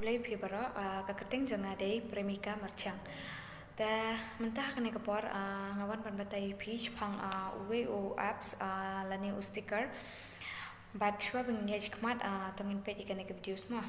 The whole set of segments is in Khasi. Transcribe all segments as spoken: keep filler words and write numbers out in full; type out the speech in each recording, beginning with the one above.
Khublei phi baroh, ah, ka kyrteng jong nga dei Premika Marchang. Te mynta ha kane ka por, ah, nga wan ban batai ïa phi shaphang, ah, uwei u apps, ah, lane u sticker. Bad shuwa ban ïaid shakhmat, ah, to ngin peit ïa kane ka video mo.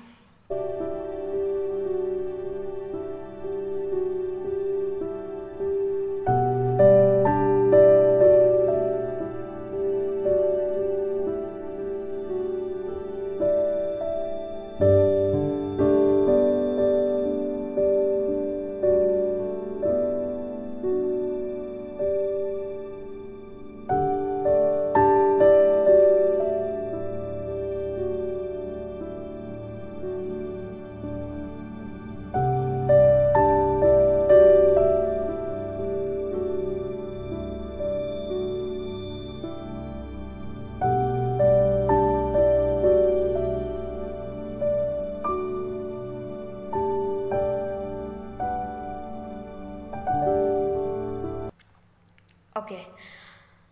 Okay.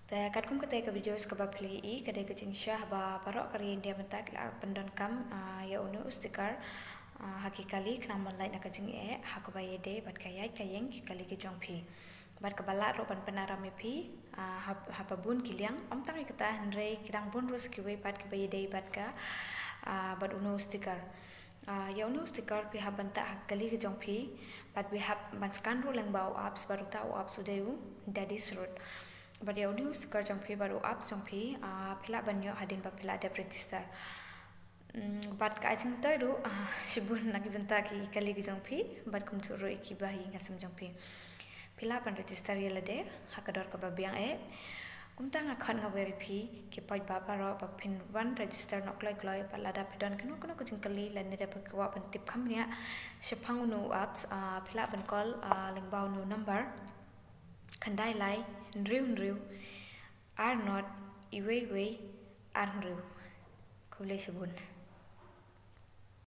Te katkum kata ka videos kaba phi la ïohi, ka dei ka jingshisha ba baroh ka ri India mynta ki la pyndonkam, ah, ïa une u sticker, ah, ha ki kali khnang ban lait na ka jingeh ha kaba ïadei bad ka ïaid ka ïeng ki kali ki jong phi. Bad kaba lah ruh ban pynaram ïa phi, ah, ha, ha ba bun ki liang, ym tang ïa kata hynrei ki dang bun ruh sa kiwei pat kiba ïadei bad ka, ah, bad une u sticker. Ah, ïa une u sticker phi hap ban tah ha kali ka jong phi, bad phi hap ban scan ruh lyngba u apps, bad uta u apps u dei u Daddy's Road. Bad ïa une u sticker jong phi bad u apps jong phi, ah, phi lah ban ïoh hadien ba phi la dep register. Mm, bad ka ai jingmyntoi ruh, ah, shibun na ki bynta ki kali ki jong phi, bad kumjuh ruh ïa ki bahaïing hasem jong phi. Phi lah ban register ïa lade ha ka dor kaba biang eh. Kumta nga khot nga wer ïa phi ki paidbah baroh ba phin wan register noh kloi kloi, bad lada phi don kano kano ka jingkylli lane da phi kwah ban tip kham bniah shaphang une u apps, ah, phi lah ban call, ah, lyngba une u number khyndai lai hynriew hynriew ar nod iwei iwei ar hynriew. Khublei shibun.